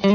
I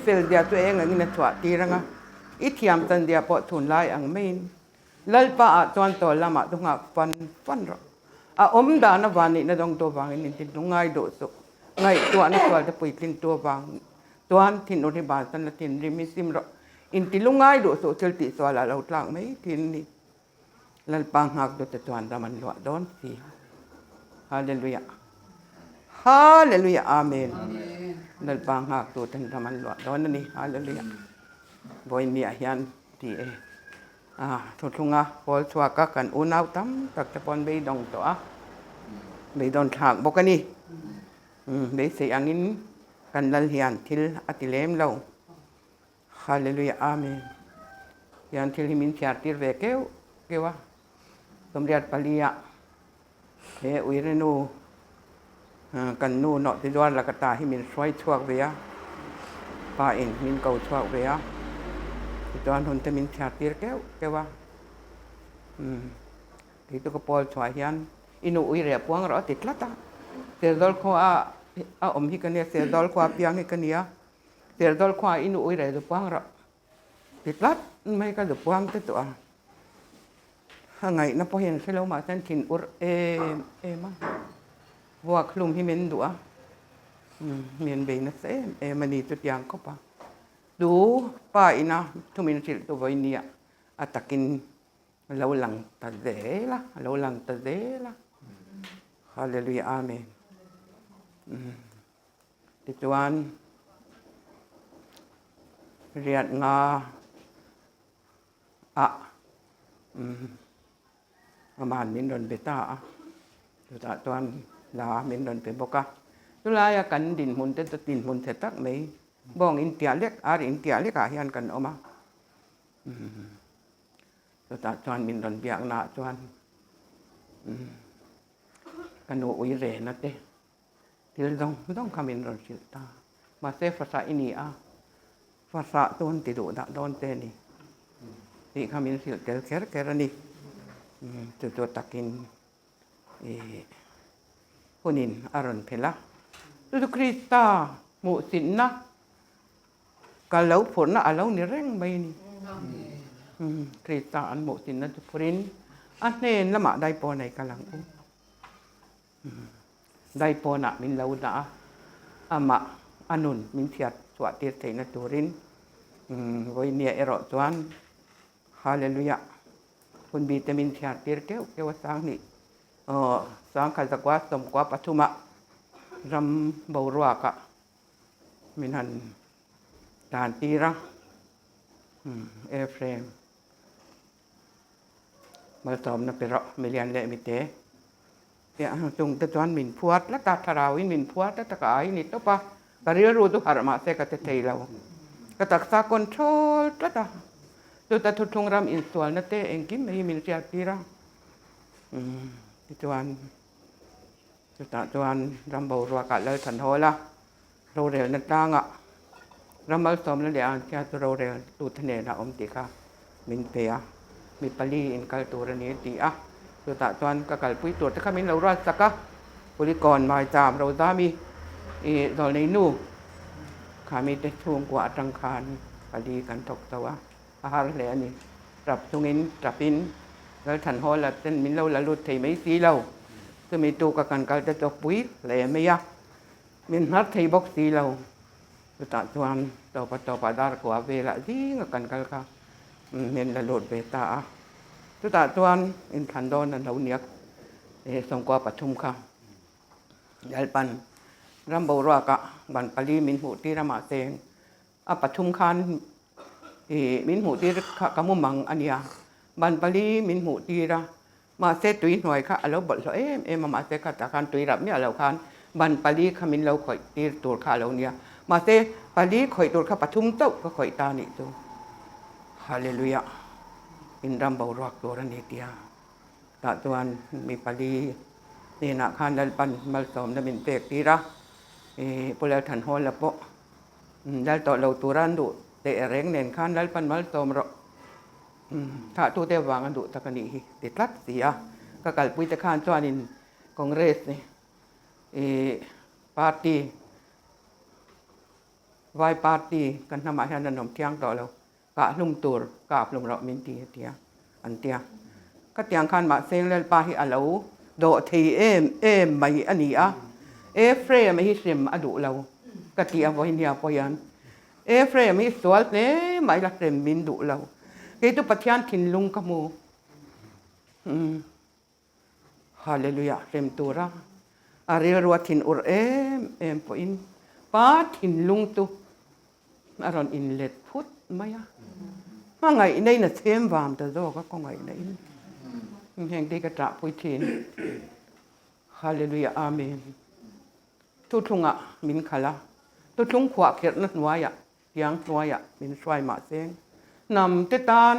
fel dia chu eng angin a chhuah tir ang a, i thiam chan dia pawh chhun lai ang maiin Lalpa ah chuan tawl lamah chu nghak fan fan rawh. A awm dan avan nihna dawngtu avangin in thinlung ngai duh suh. Ngaihtuahna sual te puitlintu avang chuan thinur hi bansan la thinrim hi sim rawh. In tilung ngai duh suh thil tih sual ah lo tlak mai thin a ni. Lalpa nghak dute chuan ram an luah dawn si. Hallelujah. Hallelujah. Amen. Lalpa nghak tuten ram an luah dawn a ni. Hallelujah. Vawiinniah hian ti e. A thuthlunga pawl chhuak a kan unau tam tak te pawh an beidawng tawh a, beidawn thlak bawk a ni. Beisei angin kan lal hian thil a ti lem lo. Hallelujah Amen. Hian thil hi min chhiar tir ve keuh keuh a, 34 ah he uire nu kan nu nawh ti zuar laka ta hi min hruai chhuak ve a, pa in min ko chhuak ve a, tichuan hun te min chhiar tir keuh keuh a, umm kei chu ka pawl chhuah hian i nu uire a puang rawh a ti tlat a, Serzawl khua a awm hi ka nia, Serzawl khua piang hi ka nia, Serzawl khua i nu uire zu puang rawh ti tlat mai ka zu puang te tawh a. A ngaihna pawh hian hre lo mah se an thin ur em em a, vuak hlum hi min duh a, min bei nasa em em a ni chutiang khawp a. Chu pa ina thu min hrilh tu vawi nia a takin a lo lang ta zel a, a lo lang ta zel a. Hallelujah Amen. Tichuan riat nga ah aman min rawn be ta a, chutah chuan hla min rawn pe bawk a. Chulaia kan dinhmun te chu dinhmun chhe tak mai bawng intiah lek ar intiah lekah hian kan awm a, chutah chuan min rawn biaknaah chuan ka nu ui rena te thil zawng zawng kha min rawn hrilh ta. Mahse fahrah i ni a, fahrah chu an ti duh dah dawn che a ni tih kha min hrilh tel kher kher a ni. Chu chu takin ih hunin a rawn phelh a, chu chu Krista hmuhsinna. Ka lo phurhna a lo ni reng mai a ni. Krista an hmuhtinna chu phurin a hnen lamah daipawn ei kal ang u. Daipawnah min lo dah a, amah a nun min chhiat chhuah tir theihna turin vawinia erawh chuan Hallelujah hunbi te min chhiar tir keuh keuh a sanghnih sangkhat zakua sawmkua pathumah ram boruakah min han tan tir a, Ephraim malsawmna pe rawh milian leh mite chung te chuan min phuar tlat a, thlarauin min phuar tlat a ka ai ni tawp a, ka rilru chu harh mahse ka che thei lo, ka taksa control tlat a, chuta thuthlung ram insualna te engkim mai hi min hriat tir a, tichuan. Chutah chuan ram boruakah lal than hawl a, rorelna tlangah ram malsawmna leh anchhia chu rorel tute hnenah awm tih kha min pe a, mi pali in kal tur a ni a ti a. Chutah chuan ka kalpui tur te kha min lo ruat sak a, Kulikawn Maicham Rozami i zawlnei nu kha mite chhungkua atang khan pali kan thawk chho a, a har hle a ni. Tap chungin tapin Lalthanhawla ten min lo la lut thei mai si lo. Chumi tuka kan kal te chu a pui hle mai a, min hnar thei bawk si lo. Chutah chuan tawpa tawpa dar kua velah zinga kan kal kha min la lut ve ta a. Chutah chuan inthlan dawn an lo niak sawmkua pathum kha Lalpan ram boruakah ban pali min hmuh tir a mahse a pathum khan Ih, min hmuh tir kha ka mu mang a nia. Ban pali min hmuh tir a, mahse tui hnuai kha a lo bawlhhlawh em em a, mahse khatah khan tui rap miah lo khan ban pali kha min lo khawih tir tur kha a lo nia. Mahse pali khawih tur kha pathum chauh ka khawih ta nih chu. Hallelujah! In ram boruak tur a ni tia. Tah chuan mi pali hnenah khan Lalpan malsawmna min pek tir a, ih Pu Lalthanhawla pawh Lal tawh lo tura an duh teh reng nen khan Lalpan malsawm rawh thahtute avang a duh tak a nih hi ti tlat si a. Ka kalpuite khan chuanin Congress ih party vai party kan hnamah hian an awm thiang tawh lo. Kah hlum tur kap hlum rawh min ti a tia an tia. Ka tiang khan mahse Lalpa hi a lo dawh thei em em mai a ni a. Ephraim hi hrem a duh lo ka ti a vawinia pawh hian Ephraim hi sual hle mai la hrem min duh lo. Kei chu Pathian thinlung ka hmu. Hallelujah hrem tura a rilru a thin urh em em pawhin pa thinlung chu a rawn inlet phut mai a, hmangaihna in a chhem vam ta zawk a kawngaihna in heng te hi ka ṭahpui thin. Hallelujah Amen. Thuthlungah min khalh a, thuthlung khuahkhirhna hnuaiah Tiang hnuaiah min hruai mahse hnam te tan,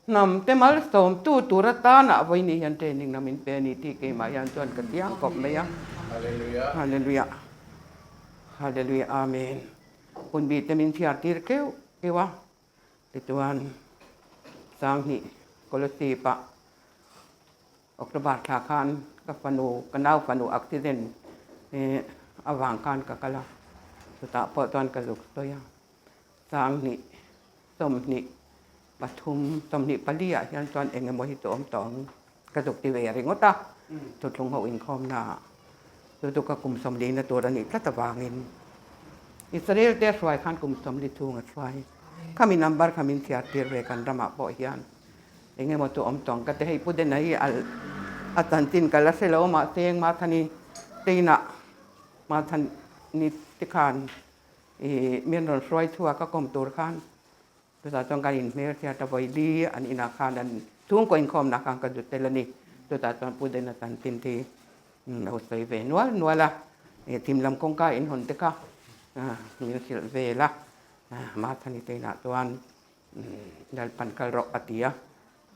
hnam te malsawmtu tur atana vawiini hian training na min pe a ni tih keimah hian chuan ka chiang kawp mai a. Hallelujah. Hallelujah. Hallelujah. Amen. Hunbi te min chhiar tir keuh keuh a, tichuan Sanghnih Kolosip ah October thla khan ka fanu, ka nau fanu accident avang khan ka kal a, chutah pawh chuan ka zuk sawi a, Sanghnih, 20, pathum, 24 ah hian chuan eng emaw hi chu awm tawh ang ka zuk ti ve ringawt a, thuthlung ho inkhawmna ah chu chu ka kum sawmlina tur a nih tlat avangin Israel te a hruai khan kum 40 chhung a hruai, khami number kha min chhiar tir ve kan ramah pawh hian. Eng emaw chu awm tawng ka ti hei Pu Dena hi a chanchin ka la hre lo mahse engmah thani teinah mah thani te khan ih min rawn hruai chhuak a kawm tur khan chutah chuan kan inhmel hriat a vawi li an inah khan an chhungkaw inkhawmna khan ka zut tel a ni chutah chuan Pu Dena chanchin te hi lo sawi ve nual nual a ih thim lam kawngka inhawn te kha min hrilh vel a mah thani teinah chuan Lalpan kal rawh a ti a,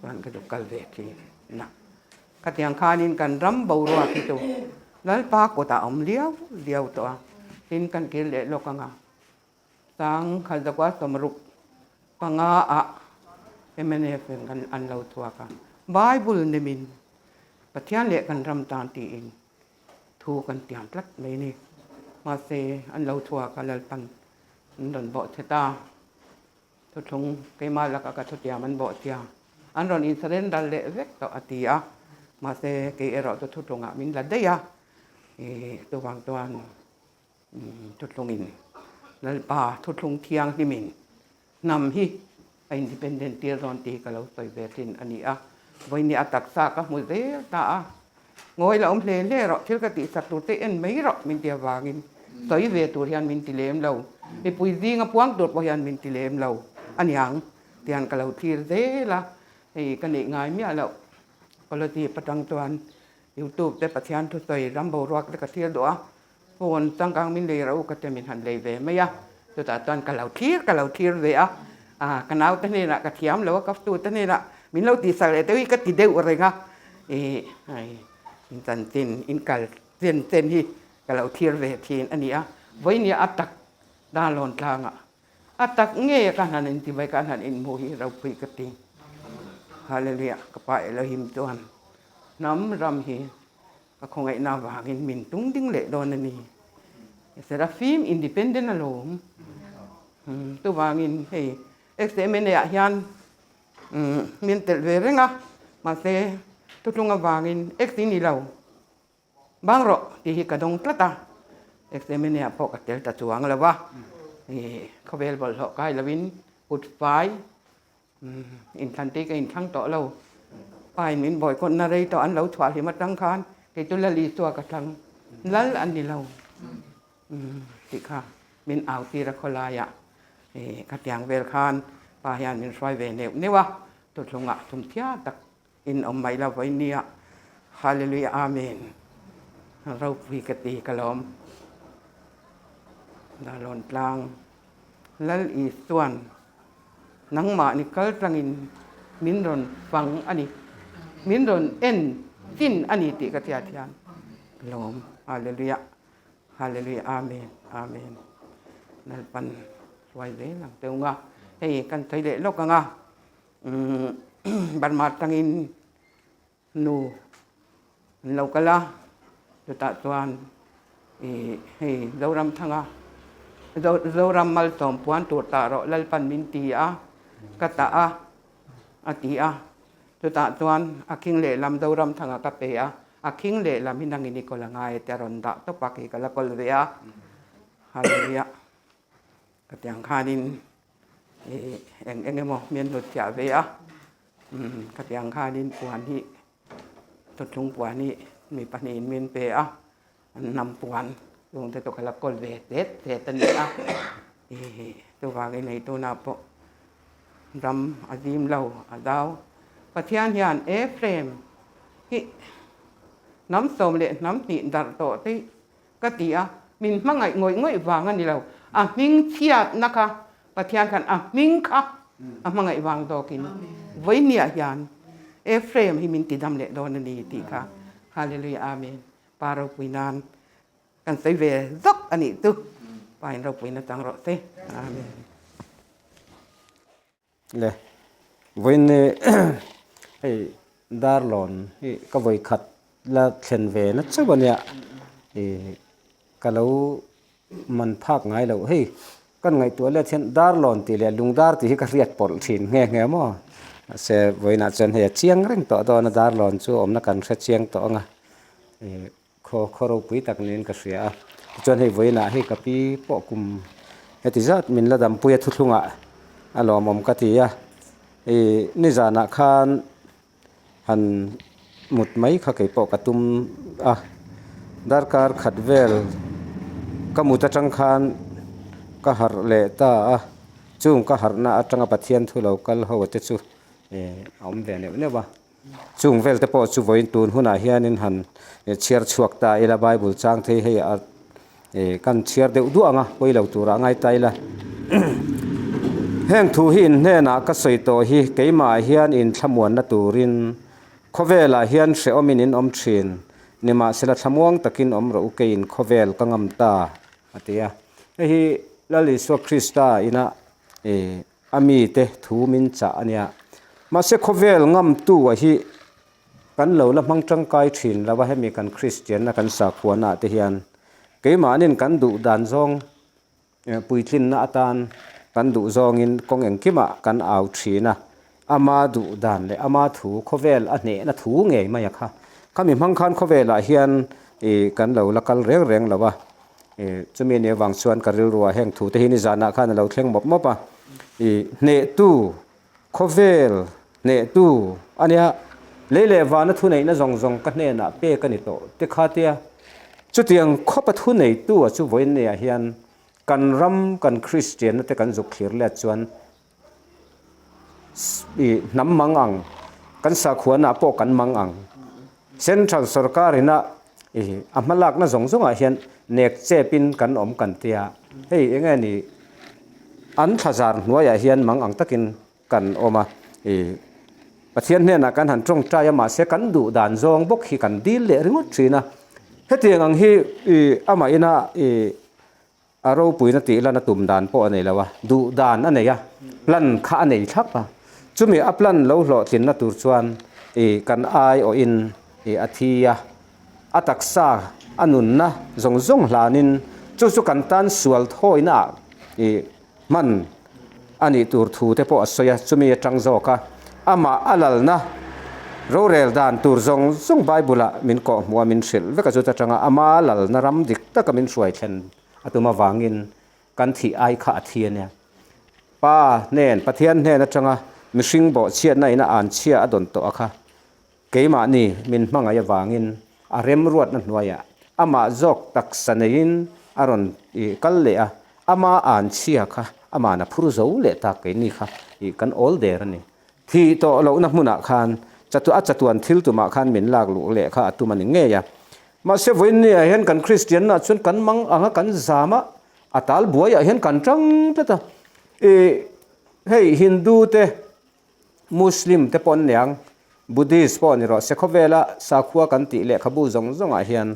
chuan ka duh kal ve thin a. Khatiang khanin kan ram boruak hi chu Lalpa kutah a awm liau liau tawh a, tin kan kir leh lawk anga sang khat zakua 65 ah mnf in kan an lo chhuak a, Bible nemin Pathian leh kan ram tan tiin thu kan tiam tlat mai a ni. Mahse an lo chhuak a Lalpan. An rawn bawh che ta. Thuthlung keimah laka ka thutiam an bawh tia. An rawn in surrender leh vek tawh a ti a. Mahse kei erawh chu thuthlungah min la daih a. Ih chuvang chuan thuthlungin Lalpa thuthlung thianghlimin hnam hi a independent tir dawn tih hi ka lo sawi ve thin a ni a. Vawiin a taksa ka hmu zel ta a. Ngawi la awm hle hle rawh, thil ka tihsak tur te en mai rawh min ti avangin sawi ve tur hian min ti lem lo. Mipui zinga puang tur pawh hian min ti lem lo a niang tian ka lo thlir zel a, hei ka neih ngai miah loh. Kawlawti patang chuan YouTube te Pathian thusawi ram boruak te ka thlir duh a, Phone changkang min lei rawh u ka ti min han lei ve mai a, chutah chuan ka lo thlir ka lo thlir ve a, ah ka naute hnenah ka thiam lo a, ka tute hnenah min lo tihsak leh deuh hi ka ti deuh reng a, ih hei in chanchin in kal chen chen hi ka lo thlir ve thin a ni a, vawinia a tak Darlawn tlangah a tak nge ka han inti mai ka han inhmuh hi ropui ka ti. Hallelujah ka pa Elohim chuan hnam ram hi Ka khawngaihna avangin min tung ding leh dawn a ni. Serafim independent alawm. Chuvangin hei XMNA ah hian min telh ve reng a, mahse thuthlung avangin X i ni lo, bang rawh tih hi ka dawng tlat a, XMNA ah pawh ka tel ta chuang lo a, khawvel bawlhhlawh kai lovin kut fai Inthlan te ka inthlang tawh lo. Pa in min bawihkawtna rei tawh an lo chhuah hlim atang khan kei chu Lal Isua ka thlang. Lal an ni lo tih kha min au tir a khawlaiah khatiang vel khan pa hian min hruai ve neuh neuh a, thuthlungah thumthia tak in awm mai lo vawinia Hallelujah Amen ropui ka ti ka lawm. Darlawn tlang Lal Isuan nangmahni kal tlangin min rawn fang a ni, min rawn en chin a ni tih ka hriat hian ka lawm. Hallelujah, Hallelujah, Amen, Amen. Lalpan hruai zel ang teu nga. Hei kan sawi leh lawk ang a, Burma tangin Nu an lo kal a, chutah chuan ih hei Zoramthanga Zoram malsawm puan tur tah rawh Lalpan min ti a, ka tah a a ti a, chutah chuan a khing lehlam Zoramthanga ka pe a, a khing lehlam hi nangin i kawl a ngai te a rawn dah tawp a, kei ka la kawl ve a, Hallelujah ka ti ang khanin ih eng eng emaw min hnutchhiah ve a. Khatiang khanin puan hi thuthlung puan hi mi pahnihin min pe a, an hnam puan chungte chu ka la kawl ve tet tet a ni a, chuvangin hei tunah pawh ram a zim lo a zau. Pathian hian Ephraim hi hnam sawm leh hnam hnih darh tawh te Ka ti a, min hmangaih ngawih ngawih vang a ni lo, a hming chhiatna kha Pathian khan a hming kha a hmangaih vang zawkin vawinia hian Ephraim hi min tidam leh dawn a ni tih kha Hallelujah Amen Pa ropui nan kan sawi ve zawk a nih chu Pa in ropuina chang rawh se Amen. Le, vawiin ni hei Darlawn hi ka vawi khat la thlen ve na chauh a nia ih ka lo man phak ngai loh hei kan ngaihtuah let hian Darlawn tih leh Lungdar tih hi ka hriat pawlh thin nghe nghe maw mahse vawiinah chuan hei a chiang reng tawh dawn a Darlawn chu awmna kan hre chiang tawh ang a ih Khaw khaw ropui tak niin ka hria a, tichuan hei vawiinah hei ka pi pawh kum heti zat min la dampui a thuthlungah a lawmawm ka ti a, ih nizanah khan han mut mai kha kei pawh ka tum a, darkar khat vel ka mut atang khan ka harh leh ta a, chung ka harhna atanga Pathian thu lo kal ho te chu ih a awm ve neuh neuh a. Chung vel te pawh chu vawiin tun hunah hianin han chhiar chhuak ta ila Bible chang thei hei a ih kan chhiar deuh duah ang a pawi lo turah ngai ta ila heng thu hi in hnenah ka sawi tawh hi keimah hian in thlamuanna turin khawvelah hian hrehawmin in awm thin nimahsela thlamuang takin awm rawh u keiin khawvel ka ngam ta a ti a hei hi Lal Isua Krista ina ih A mite thu min chah a nia. Mahse khawvel ngamtu a hi kan lo la hmang tangkai thin lo a, hemi kan Kristianna kan sakhuana ah te hian keimahnin kan duh dan zawng Puitlinna atan kan duh zawngin kawng engkimah kan au thin a, ama duh dan leh ama thu khawvel a hnehna thu ngei mai a kha. Khami hmang khan khawvelah hian ih kan lo la kal reng reng lo a, ih chumi nih avang chuan ka rilruah heng thu te hi nizanah khan a lo thleng mawp mawp a, ih hnehtu Khawvel hnehtu a nia, lei leh vana thuneihna zawng zawng ka hnenah pek a ni tawh te kha tia. Chutiang khawpa thuneitu a chu vawiinneah hian kan ram kan Kristianna te kan zuk thlir let chuan ih hnam mang ang, kan sakhuanah pawh kan mang ang. Central sorkar ina ih a hmalakna zawng zawngah hian nek chepin kan awm kan tia, hei eng nge ni an thlazar hnuaiah hian mang ang takin kan awm a, ih Pathian hnenah kan han tawngtai a mahse kan duh dan zawng bawk hi kan dil leh ringawt thin a, hetiang ang hi ih amah ina ih A ropuina tih lan a tum dan pawh a nei lo a, duh dan a nei a, plan kha a nei thlap a. Chumi a plan lo hlawhtlinna tur chuan i kan aiawhin i a thi a, a taksa a nunna zawng zawng hlanin chu chu kan tan sual thawina ah i hman a nih tur thu te pawh a sawi a, chumi atang zawk a amah a lalna rorel dan tur zawng zawng Bible ah min kawhhmuh a min hrilh vek a, chuta tanga ama lalna ram dik taka min hruai thlen a tum avangin kan thih ai kha a thi a nia. Pa hnen, Pathian hnen atanga mihring bawhchhiatna ina anchhia a dawn tawh a kha Keimahni min hmangaih avangin a remruatna hnuaiah amah zawk taksa neiin a rawn ih kal leh a, ama anchhia kha ama'n a phur zo leh tak keini kha ih kan awl der a ni. Thih tawh lohna hmunah khan chatu a chatuan thil tumah khan min lak luh leh kha a tum a ni ngei a. Mahse vawiinniah hian kan Kristianna chuan kan mang anga kan zam a, a tal buaiah hian kan tang tlat a. Ih hei Hindu te Muslim te pawh an ni ang, Buddhist pawh ni rawh se, khawvela sakhua kan tih lehkhabu zawng zawngah hian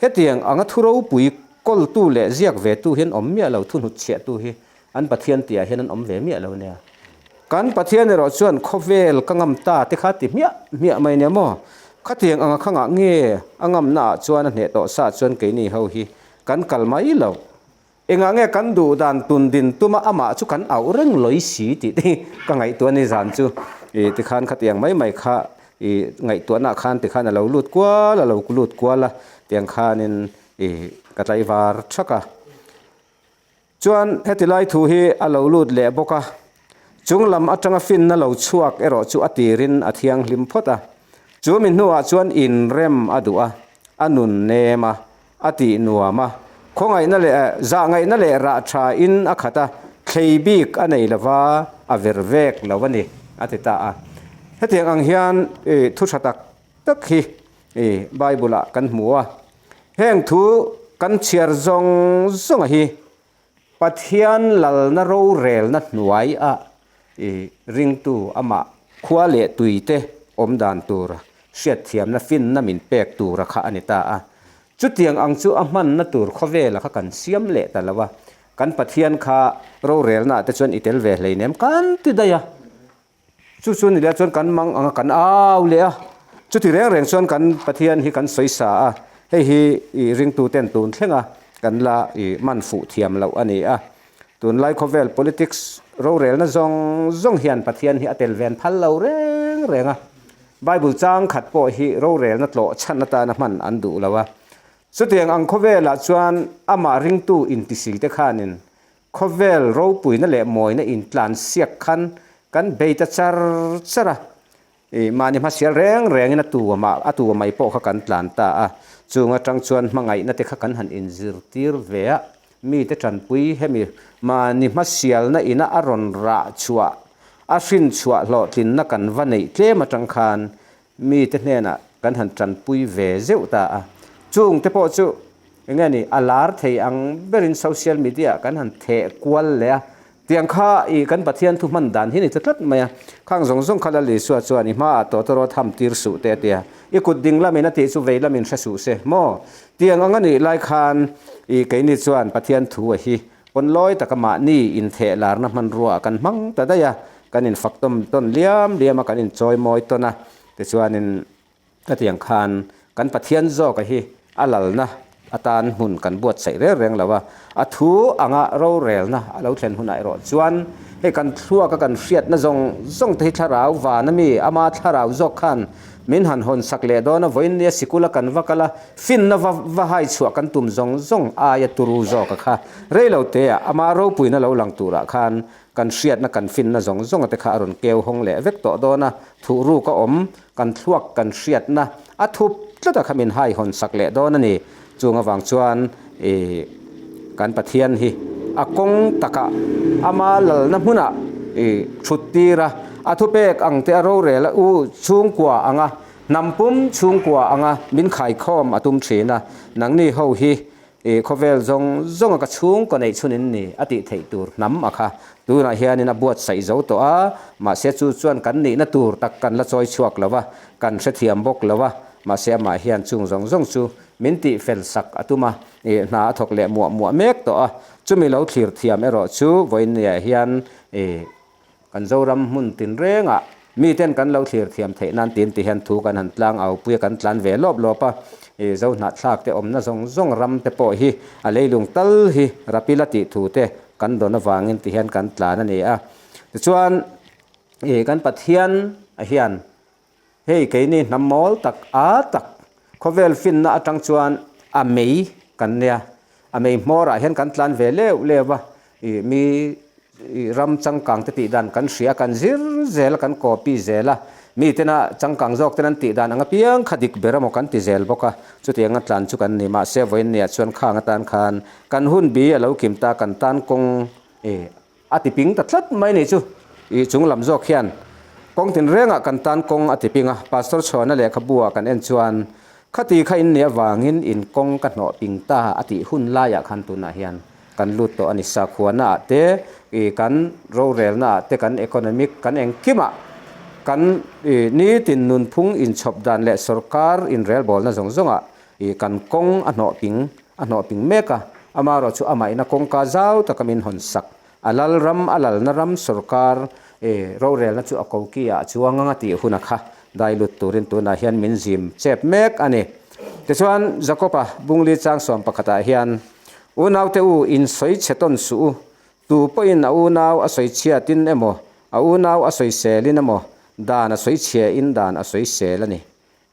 hetiang anga thu ropui kawltu leh ziak vetu hi an awm miah lo, thu hnutchhiahtu hi an Pathian tihah hian an awm ve miah lo nia. Kan Pathian erawh chuan khawvel ka ngam ta te kha ti hmiah hmiah mai nia maw? Khatiang anga khangah nge a ngamnaah chuan a hneh tawh sa chuan keini ho hi kan kal mai lo. Engah nge kan duh dan tun din tuma amah chu kan auh reng lawi si tih te hi ka ngaihtuah ni zan chu i tikhan khatiang mai mai kha i ngaihtuahna ah khan tikhan a lo lut kual a lo lut kual a tiang khanin i ka tlaivar thak a. Chuan heti lai thu hi a lo lut leh bawk a, chung lam atanga finna lo chhuak erawh chu a tirin a thianghlim phawt a, chu mi hnuah chuan inrem a duh a, a nun nem a. A tih nuam a, khawngaihna leh zahngaihna leh rah tha in a khat a, thlei bik a nei lova a ver vek lo a ni, a ti ta a. Hetiang ang hian thu tha tak tak hi Bible ah kan hmu a, heng thu kan chhiar zawng zawng a hi Pathian lalna rorelna hnuai a i ringtu amah khua leh tui te awm dan tur hriatthiamna finna min pek tura kha a ni ta a. Chutiang ang chu a hmanna tur khawvela kha kan siam leh ta lo a, kan Pathian kha rorelna ah te chuan i tel ve hleinem kan ti daih a. Chu chu ni leh chuan kan mang ang a, kan au leh a. Chuti reng reng chuan kan Pathian hi kan sawi sa a, hei hi i ringtuten tun thlenga kan la i man fuh thiam loh a ni a. Tunlai khawvel politics rorelna zawng zawng hian Pathian hi a tel ven phal lo reng reng a. Bible chang khat pawh hi rorelna tlawh chhan atana hman an duh lo a. Chutiang ang khawvelah chuan amah ringtu intisi te khanin Khawvel ropuina leh mawina intlan siak khan kan bei ta char char a, ih mahni hmasial reng rengin a tu amah a tu mai pawh kha kan tlan ta a, chung atang chuan hmangaihna te kha kan han inzirtir ve a, mite tanpui hemi mahni hmasialna ina a rawn rah chhuah a hrin chhuah hlawhtlinna kan va neih tlem atang khan mite hnenah kan han tanpui ve zeuh ta a, chung te pawh chu Eng nge ni, a lar thei ang berin social media ah kan han theh kual leh a, tiang kha ih kan Pathian thu hman dan hi ni ta tlat mai a, khang zawng zawng kha Lal Isua chuan i hmaah tawtawrawt ham tir suh te a ti a, i kut ding lamin a tih chu vei lamin hre suh se maw? Tiang ang a nih lai khan ih keini chuan Pathian thu a hi pawn lawi taka mahni intheh larna hmanrua ah kan hmang ta daih a, kan infak tawn tawn liam liam a, kan inchawi mawi tawn a, tichuanin Hetiang khan kan Pathian zawka hi a lalna atan hmun kan buatsaih reng reng lo a, a thu anga rorelna a lo thlen hunah erawh chuan hei kan thluaka kan hriatna zawng zawng te hi thlarau van ami ama thlarau zawk khan min han hawn sak leh dawn a, vawiin nia sikula kan va kal a, finna va va hai chhuah kan tum zawng zawng aia turu zawka kha rei lo teah ama ropuina lo lang turah khan kan hriatna kan finna zawng zawnga te kha a rawn keu hawng leh vek tawh dawn a, thuhruk a awm, kan thluak kan hriatna a thup tlat a kha min hai hawn sak leh dawn a ni. Chung avang chuan ih kan Pathian hi a kawng takah ama lalna hmunah ih thut tir a, a thupek ang te a rorel a u chhungkua anga hnam pum chhungkua anga min khaikhawm a tum thin a, nangni ho hi I khawvel zawng zawnga ka chhungkaw neih chhun in ni a tih theih tur hnam a kha. Tunah hianin a buatsaih zo tawh a, mahse chu chuan kan nihna tur tak kan la chawi chhuak lo va, kan hrethiam bawk lo a, mahse amah hian chung zawng zawng chu min tih fel sak a tum a, i hna a thawk leh muah muah mek tawh a, chumi lo thlir thiam erawh chu vawiinniah hian i Kan Zoram hmun tinrengah miten kan lo thlir thiam theih nan tin ti hian thu kan han tlang au pui a, kan tlan ve lawp lawp a. I Zohnahthlak te awmna zawng zawng ram te pawh hi a leilung tal hi rapila tih thu te kan dawn avangin ti hian kan tlan a ni a. Tichuan i kan Pathian a hian hei keini hnam mawl tak a tak khawvel finna atang chuan a mei kan nia, a mei hmawrah hian kan tlan ve leuh leuh a. Ih mi ih ram changkang te tih dan kan hria kan zir zel a kan copy zel a mi tena changkang zawk ten an tih dan ang apiang kha dik ber emaw kan ti zel bawk a chutiang a tlan chu kan ni mahse vawiin nia chuan khang atan khan kan hun bi a lo kim ta kan tan kawng ih a ti ping ta tlat mai ni chu ih chung lam zawk hian kawng tinrengah kan tan kawng a ti ping a pastor chhuana lehkhabu ah kan en chuan khati kha in nih avangin in kawng ka hnawh ping ta a tih hun laiah khan tunah hian Kan lut tawh a ni. Sakhuana ah te, ih kan rorelna ah te, kan economic, kan engkimah kan ih nitin nunphung inchhawp dan leh sorkar inrelbawlna zawng zawngah ih kan kawng a hnawh ping a hnawh ping mek a. Amaherawh chu amah ina kawngka zau taka min hawn sak. A lal ram, a lalna ram sorkar ih rorelna chu a koki ah a chuang anga tih hun a kha dai lut turin tunah hian min zim chep mek a ni. Tichuan Jakob-a Bungli chang sawm pakhatah hian Unaute u, in sawi chhe tawn suh u. Tu pawhin a unau a sawi chhiatin emaw, a unau a sawiselin emaw, dan a sawi chhiain dan a sawisel a ni.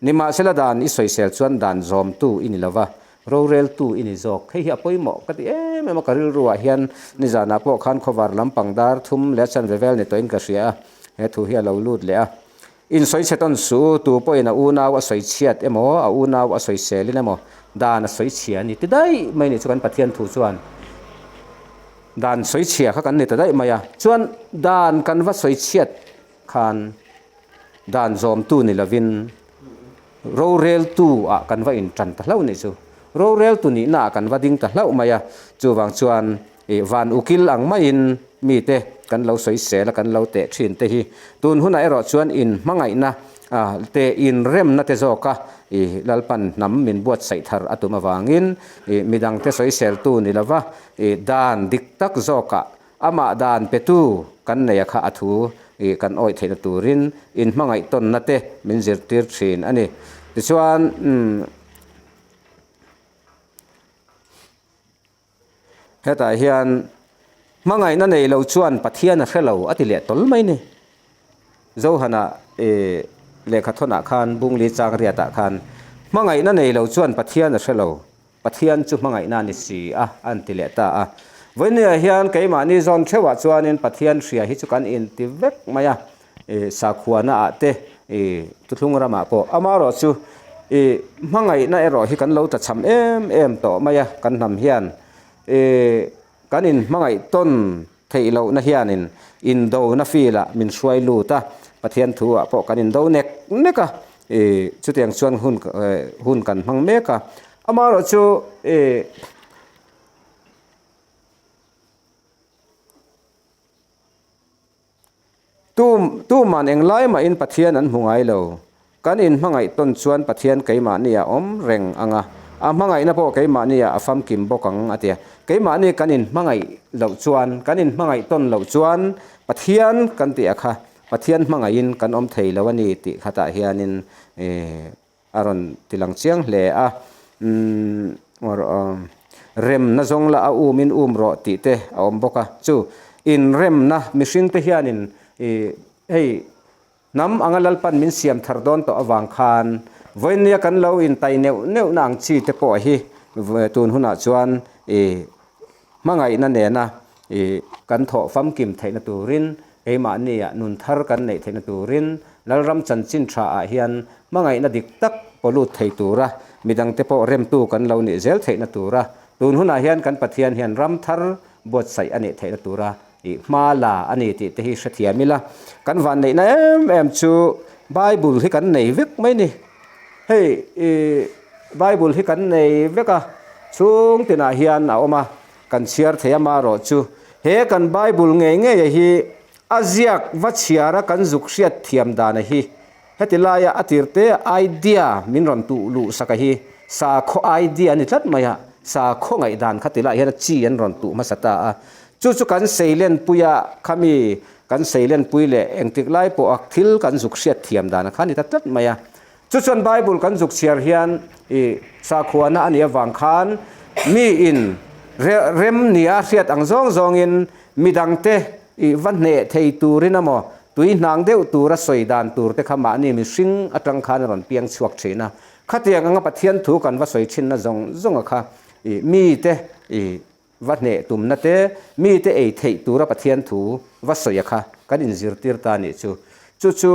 Nimahsela dan i sawisel chuan dan zawmtu i ni lo va, roreltu i ni zawk. Hei hi a pawimawh ka ti em em a, ka rilruah hian nizanah pawh khan khawvar lampang dar thum leh chanve vel ni tawhin ka hria a, he thu hi a lo lut leh a. In sawi chhe tawn suh u, tu pawhin a unau a sawi chhiat emaw, a unau a sawi selin emaw, dan a sawi chhia a ni ti daih mai ni chu kan Pathian thu chuan dan sawi chhia kha kan ni ta daih mai a. Chuan dan kan va sawi chhiat khan dan zawmtu ni lovin roreltu ah kan va intan ta hlauh ni chu. Roreltu nihna ah kan va ding ta hlauh mai a. Chuvang chuan Ih van ukil ang maiin mite kan lo sawisel a, kan lo teh thin te hi tun hunah erawh chuan in hmangaihna te inremna te zawka ih Lalpan hnam min buatsaih thar a tum avangin ih midangte sawiseltu ni lova ih dan dik tak zawkah amah dan petu kan nei a kha a thu ih kan awih theihna turin in hmangaih tawnna te min zirtir thin a ni. Tichuan umm. Hetah hian hmangaihna nei lo chuan Pathian a hre lo a ti leh tawl mai ni. Johana i lehkha thawnah khan Bungli chang riatah khan hmangaihna nei lo chuan Pathian a hre lo, Pathian chu hmangaihna a ni si a an ti leh ta a. Vawinia hian keimahni zawn theuhah chuanin Pathian hria hi chu kan inti vek mai a. I sakhuana ah te i thuthlung ramah pawh amaherawh chu i hmangaihna erawh hi kan lo tlachham em em tawh mai a kan hnam hian i kan in hmangaih tawn theih lohna hianin indona field ah min hruai lut a Pathian thu ah pawh kan indo nek nek a i chutiang chuan hun hun kan hmang mek a amaherawh chu i. Tu tuman englai mahin Pathian an hmu ngai lo. Kan inhmangaih tawn chuan Pathian keimahni a awm reng ang a, a hmangaihna pawh keimahni ah a famkim bawk ang a ti a. Keimahni kan inhmangaih loh chuan, kan inhmangaih tawn loh chuan Pathian kan tih a kha, Pathian hmangaihin kan awm thei lo a ni tih khatah hianin a rawn ti lang chiang hle a. Umm. Remna zawng la a umin um rawh tih te a awm bawk a. Chu inremna mihringte hianin ih hei hnam anga Lalpan min siam thar dawn tawh avang khan vawinia kan lo intai neuh neuhna ang chi te pawh hi tun hunah chuan ih hmangaihna nena ih kan thawh famkim theihna turin keimahnia nun thar kan neih theihna turin Lalram chanchin tha ah hian hmangaihna dik tak pawlut thei tura midangte pawh remtu kan lo nih zel theihna tura tun hunah hian kan Pathian hian ram thar buatsaih a nih theihna tura ih hma la a ni tih te hi hrethiam ila kan vanneihna em em chu Bible hi kan nei vek mai ni. Hei ih Bible hi kan nei vek a chhung tinah hian a awm a kan chhiar thei amaherawh chu he kan Bible ngei ngei a hi A ziak va chhiara kan zuk hriat thiam dana hi heti laia a tirte idea min rawn tuh luh saka hi sakhaw idea a ni tlat mai a, sakhaw ngaihdan kha ti laiah hian a chi an rawn tuh hmasa ta a. Chu chu kan seilenpui a, khami kan seilenpui leh engtik lai pawha thil kan zuk hriat thiam dana kha a ni ta tlat mai a. Chu chuan Bible kan zuk chhiar hian i sakhuana a nih avang khan miin rem nia hriat ang zawng zawngin midangte i va hneh thei turin emaw tui hnang deuh tura sawi dan tur te kha mahni mihring atang khan a rawn piang chhuak thin a. Khatiang anga Pathian thu kan va sawi thinna zawng zawnga kha i mite i Va hneh tumna te, mite ei theih tura Pathian thu va sawi a kha kan inzirtir ta nih chu. Chu chu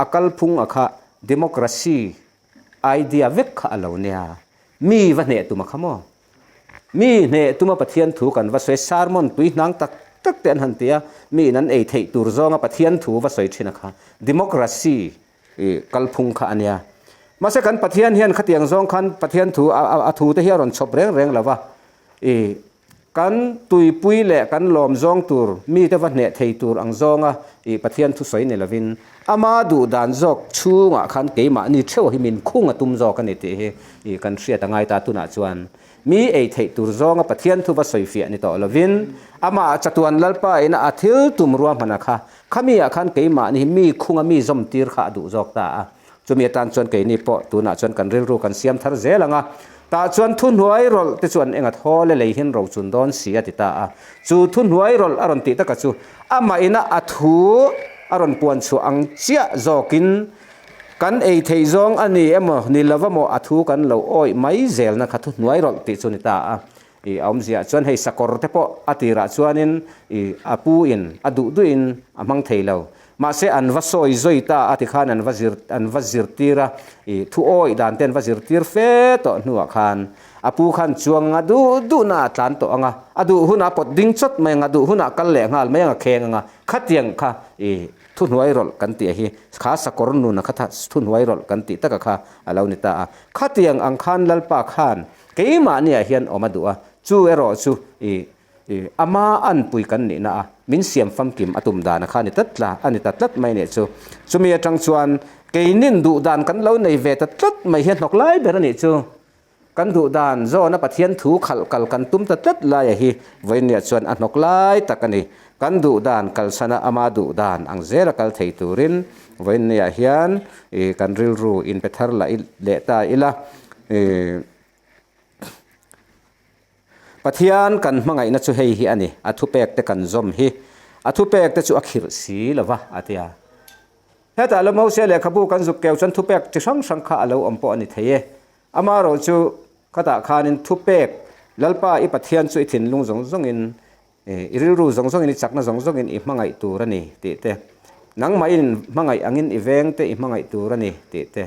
a kalphung a kha democracy idea vek kha a lo nia. Mi va hneh tum a kha maw? Mi hneh tuma Pathian thu kan va sawi sermon tui hnang tak tak te an han ti a, miin an ei theih tur zawnga Pathian thu va sawi thin a kha democracy I kalphung kha a nia. Mahse kan Pathian hian khatiang zawng khan Pathian thu a thu te hi a rawn chhawp reng reng lo va. I kan tuipui leh kan lawm zawng tur mite va hneh thei tur ang zawnga i Pathian thu sawi ni lovin ama duh dan zawk chhungah khan keimahni theuh hi min khung a tum zawk a ni tih hi i kan hriat a ngai ta tunah chuan Mi ei theih tur zawnga Pathian thu va sawifiah ni tawh lovin, amah chatuan Lalpa ina a thil tum ruahmana kha, khami ah khan keimahni hi mi khunga mi zawm tir kha a duh zawk ta a. Chumi atan chuan keini pawh tunah chuan kan rilru kan siam thar zel ang a, tah chuan thuhnuai rawlh te chu an enga thawl e lei hin rochun dawn si a ti ta a. Chu thuhnuai rawlh a rawn tih taka chu amah ina a thu a rawn puan chhuah ang chiah zawkin Kan ei theih zawng a ni emaw ni lo emaw a thu kan lo awih mai zelna kha thuhnuai rawlh tih chu ni ta a. I awmziah chuan hei sakawr te pawh a tirah chuanin i a pu in a duh duhin a hmang thei lo. Mahse an va sawi zawi ta a tikhan an va zir an va zirtir a, i thu awih dan te an va zirtir fe tawh hnuah khan a pu khan chuang a duh duhna a tlan tawh ang a, a duh hunah a pawt ding chawt mai ang a, duh hunah a kal leh nghal mai ang a kheng ang a, khatiang kha i Thuhnuai rawlh kan tih hi kha sakawr nuna kha thuhnuai rawlh kan tih taka kha a lo ni ta a. Khatiang ang khan Lalpa khan keimahniah hian awm a duh a, chu erawh chu i i ama anpui kan nihna a min siam famkim a tum dana kha a ni tlat tla a ni ta tlat mai nih chu. Chumi atang chuan keinin duh dan kan lo nei ve ta tlat mai hi a hnawk lai ber a nih chu. Kan duh dan zawna Pathian thu khalh kal kan tum ta tlat laia hi vawinia chuan a hnawk lai tak a ni. Kan duh dan kalsana ama duh dan ang zela kal thei turin vawinia hian ih kan rilru inpe thar lah leh ta ila. Ih Pathian kan hmangaihna chu hei hi a ni, a thupek te kan zawm hi. A thupek te chu a khirh si lova a ti a. Hetah lo Mosia lehkhabu kan zuk keu chuan thupek chi hrang hrang kha a lo awm pawh a ni thei e. Amaherawh chu khatah khanin thupek Lalpa i Pathian chu i thinlung zawng zawngin, i rilru zawng zawngin, i chakna zawng zawngin i hmangaih tur a ni tih te, nangmahin hmangaih angin i vengte i hmangaih tur a ni tih te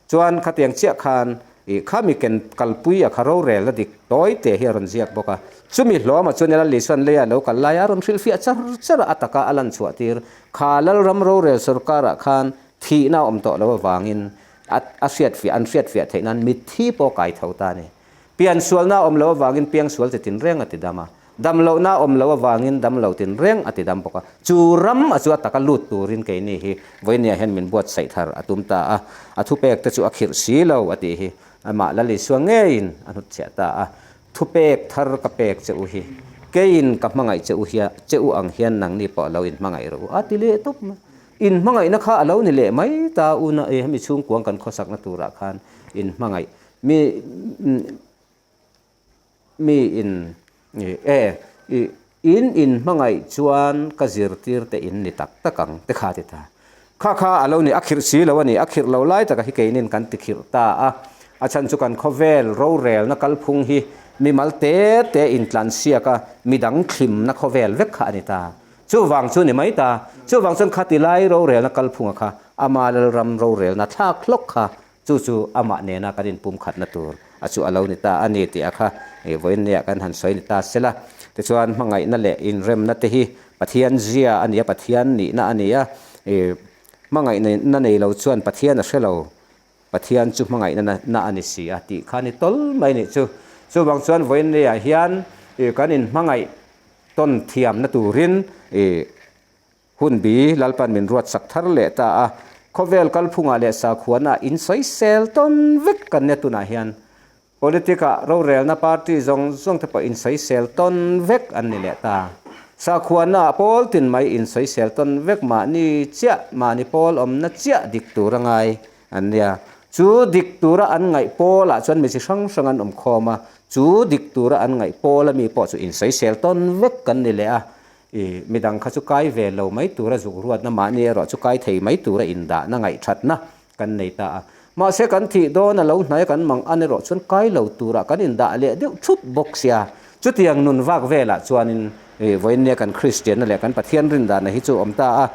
chuan khatiang chiah khan i khami ken kalpui a kha rorelna dik tawi te hi a rawn ziak bawk a. Chumi hlawmah chuan Lal Isuan leia lo kal laia a rawn hrilhfiah char char a, a taka a lan chhuah tir Kha Lalram rorel sorkarah khan thihna a awm tawh lo avangin a a hriatfiah an hriatfiah theih nan mitthi pawh kai tho ta a ni. Piansualna a awm lo avangin piangsual chi tinreng a ti dam a, damlohna a awm lo avangin damlo tinreng a ti dam bawk a. Chu ram a chu a taka lut turin keini hi vawinia hian min buatsaih thar a tum ta a, a thupek te chu a khirh si lo a tih hi amah Lal Isua ngeiin a hnutchhiah ta a. Thupek thar ka pek che u hi, keiin ka hmangaih che u hia, che u ang hian nangni pawh lo inhmangaih rawh u, a ti leh tawp mai. Inhmangaihna kha a lo ni leh mai ta u na e, hemi chhungkuang kan khawsakna turah khan inhmangaih mi. mi in e i in in hmangaih chuan ka zirtir te in ni tak tak ang te kha ti ta. Kha kha a lo ni a khirh si lo a ni, a khirh lo lai taka hi keinin kan ti khirh ta a, a chhan chu kan khawvel rorelna kalphung hi mimal te te intlansiak a midang thlimna khawvel vek kha a ni ta. Chuvang chu ni mai ta. Chuvang chuan khati lai rorelna kalphunga kha ama Lalram rorelna thlak hlawk kha chu chu amah nena kan inpumkhatna tur a chu a lo ni ta a ni tih a kha vawiinniah kan han sawi ni ta sela. Tichuan hmangaihna leh inremna te hi Pathian zia a ni a, Pathian nihna a ni a, hmangaihna nei lo chuan Pathian a hre lo. Pathian chu hmangaihna na a ni si a tih kha ni tawl mai nih chu. Chuvang chuan vawiinniah hian kan inhmangaih tawn thiamna turin hun bi Lalpan min ruatsak thar leh ta a. Khawvel kalphungah leh sakhuanah insawisel tawn vek kan nia tunah hian. Politic-ah rorelna party zawng zawng te pawh insawisel tawn vek an ni leh ta. Sakhuana pawl tin mai insawisel tawn vek mahni chiah, mahni pawl awmna chiah dik tur a ngai an nia. Chu dik tura an ngaih pawlah chuan mi chi hrang hrang an awm khawm a, chu dik tura an ngaih pawl ami pawh chu insawisel tawn vek kan ni leh a. I midang kha chu kai ve lo mai tura zuk ruatna mahni erawh chu kai thei mai tura indahna ngaihthatna kan nei ta a. Mahse kan thih dawn a lo hnai kan mang an erawh chuan kai lo turah kan indah leh deuh thup bawk sia. Chutiang nun vak velah chuanin vawiinnia kan Kristianna leh kan Pathian rindana hi chu awm ta a.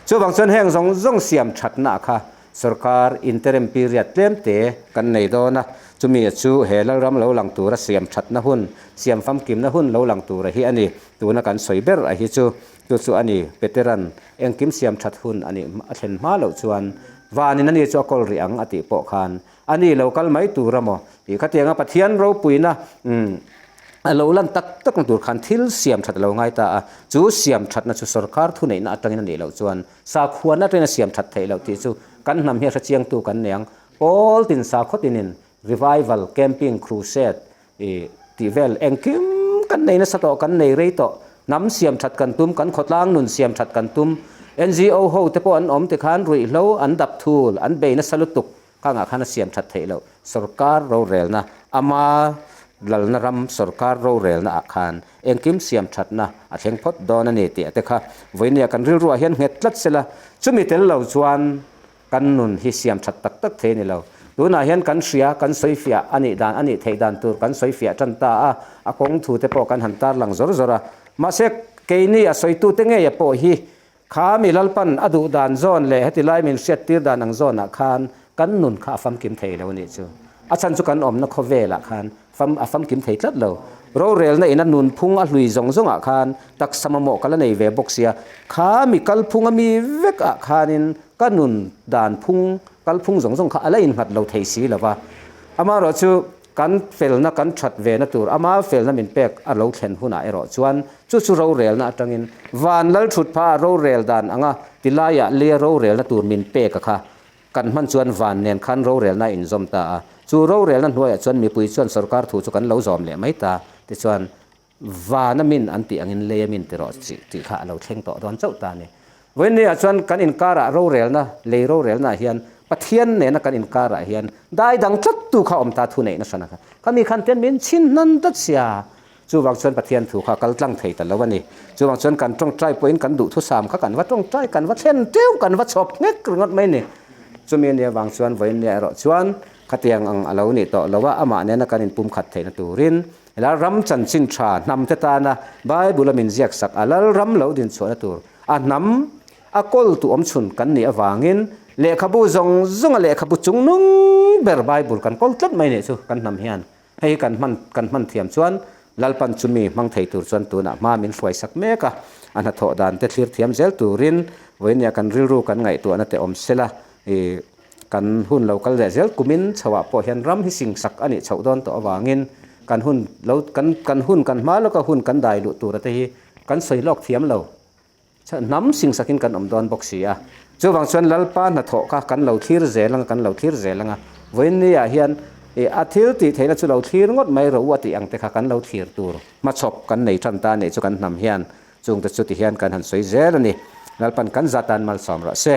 Chuvang chuan heng zawng zawng siam thatna kha sorkar interim period tlem te kan nei dawn a. Chumi chu he Lalram lo lang tura siam thatna hun, siam famkimna hun lo lang tura hi a ni. Tuna kan sawi ber a hi chu Chu chu a ni, Peteran engkim siam that hun a nih a thlen hma loh chuan vanin ani chu a kawl rih ang a tih pawh khan a ni lo kal mai tur a maw tih khatianga Pathian ropuina a lo lan tak takna tur khan thil siam that a lo ngai ta a, chu siam thatna chu sorkar thuneihna atangin a nih loh chuan sakhuana atangin a siam that theih loh tih chu kan hnam hi a hrechiangtu kan nei ang. Pawl tin sakhaw tinin revival, camping, crusade I tih vel engkim kan nei nasa tawh, kan nei rei tawh. Hnam siam that kan tum, kan khawtlang nun siam that kan tum. NGO ho te pawh an awm tikhan ruihhlo an dap thul, an bei nasa lutuk kangah khan a siam that theih loh. Sorkar rorelna, ama lalna ram sorkar rorelna ah khan engkim siam thatna a thleng phawt dawn a ni tih te kha vawinia kan rilruah hian nghet tlat sela, chumi tel lo chuan Kan nun hi siam that tak tak thei a ni lo. Tunah hian kan hria, kan sawi fiah a nih dan, a nih theih dan tur kan sawi fiah tan ta a, a kawng thu te pawh kan han tarlang zawr zawr a. Mahse, keini a sawitute ngeia pawh hi kha mi Lalpan a duh dan zawn leh heti lai min hriattir dan ang zawnah khan kan nun kha a famkim thei lo a nih chu. A chhan chu kan awmna khawvelah khan fam a famkim thei tlat lo. Rorelna ina nunphung a hlui zawng zawngah khan taksa mamawh ka la nei ve bawk sia, kha mi kalphung a mi vekah khanin ka nun dan phung kalphung zawng zawng kha a la innghat lo thei si lo va. Amaherawh chu kan felna kan that ve na tur ama felna min pek a lo thlen hunah erawh chuan chu chu rorelna atangin van lal thut pha a rorel dan anga tilaiah lia rorelna tur min pek a kha Kan hman chuan van nen khan rorelna a inzawm ta a, chu rorelna hnuaiah chuan mipui chuan sorkar thu chu kan lo zawm leh mai ta. Tichuan, van a min an tih angin lei a min ti rawh tih kha a lo thleng tawh dawn chauh ta a ni. Vawiinniah chuan kan inkarah rorelna, lei rorelnaah hian Pathian nena kan inkarah hian dai dang tlattu kha awm ta thuneihna hran a kha. Khami khan tian min chhin hnan tlat sia. Chuvang chuan Pathian thu kha kal tlang thei ta lo a ni. Chuvang chuan kan tawngtai pawhin kan duhthusam kha kan va tawngtai, kan va thlen teuh, kan va chhawp nghek ringawt mai a ni. Chumi ania vang chuan vawiin nia erawh chuan khatiang ang a lo nih tawh lo a, amah nena kan inpumkhat theihna turin helai ram chanchin tha hnam te tana Bible a min ziak sak a Lalram lo din chhuahna tur a hnam a kawltu awmchhun kan nih avangin lehkhabu zawng zawnga lehkhabu chungnung ber Bible kan kawl tlat mai nih chu kan hnam hian Hei hi kan hman kan hman thiam chuan Lalpan chumi hmang thei tur chuan tunah hma min hruai sak mek a, a hnathawh dan te thlir thiam zel turin vawinia kan rilru kan ngaihtuahna te awm sela i kan hun lo kal leh zel kumin chhoah pawh hian ram hi sing sak a nih chhoh dawn tawh avangin kan hun lo kan kan hun kan hma lawka hun kan dai luh tura te hi kan sawi lawk thiam lo. Hnam singsakin kan awm dawn bawk si a. Chuvang chuan Lalpa hnathawh kha kan lo thlir zel anga, kan lo thlir zel anga. Vawiinniah hian a thil tih theihna chu lo thlir ngawt mai rawh u a tih ang te kha kan lo thlir tur hmachhawp kan nei tan ta anih chu kan hnam hian chungte chu ti hian kan han sawi zel a ni. Lalpan kan zatan malsawm rawh se.